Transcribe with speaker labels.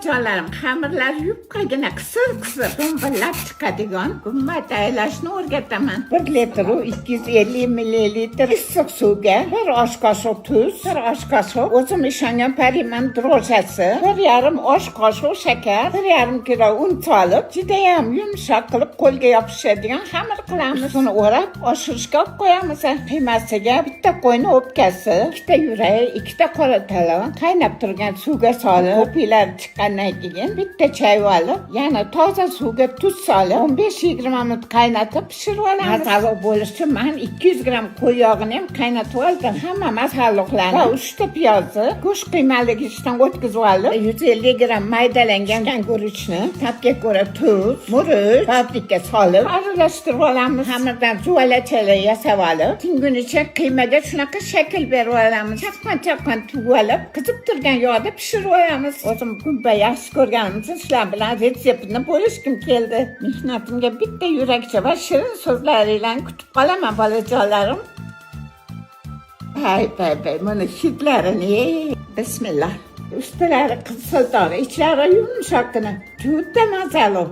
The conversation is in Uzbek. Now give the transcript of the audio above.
Speaker 1: Bolajonlarim, xamirlar yupqagina, qisir qisir do'mbillab chiqadigan gumma tayyorlashni o'rgataman. 1 litr 250 millilitr issiq suvga 1 osh qoshiq tuz, 1 osh qoshiq o'zim ishongan pariman drojasi, 1,5 osh qoshiq shakar, 1,5 kilo un solib, judayam yumshoq qilib, qo'lga yopishadigan xamir qilamiz. Uni o'rab, oshirishga olib qo'yamiz. Qiymasiga bitta qo'yni o'pkasi, ikkita yurak, ikkita qora tala qaynab turgan suvga solib, ko'piklar chiqqandan keyin bitta chayib olib, yana toza suvga tuz solib, 15-20 minut qaynatib pishirib olamiz. Mazali bo'lishi uchun man 200 gramm qo'y yog'ini ham qaynatib oldim. Hamma masalliqlarni va 3 ta piyozni go'sht qiymaligichdan o'tkazib olib, 150 gramm maydalangan guruchni ta'bga ko'ra tuz, murch, paprika solib aralashtirib olamiz. Xamirdan zuvalachalar yasab olib, tingunicha qiymaga shunaqa shakl berib olamiz. Chaqqon chaqqon tugib olib, qizib turgan yog'da pishirib olamiz. O'zim gumba yaxshi ko'rganim uchun sizlar bilan retseptini bo'lishgim keldi. Mehnatimga bitta yurakcha va shirin so'zlaringlarni kutib qolaman, bolajonlarim. Hay hay hay, buni hidlarini, ey. Bismillah. Ustilari qiziltoq, ichlari yumshoqqina, juda mazali.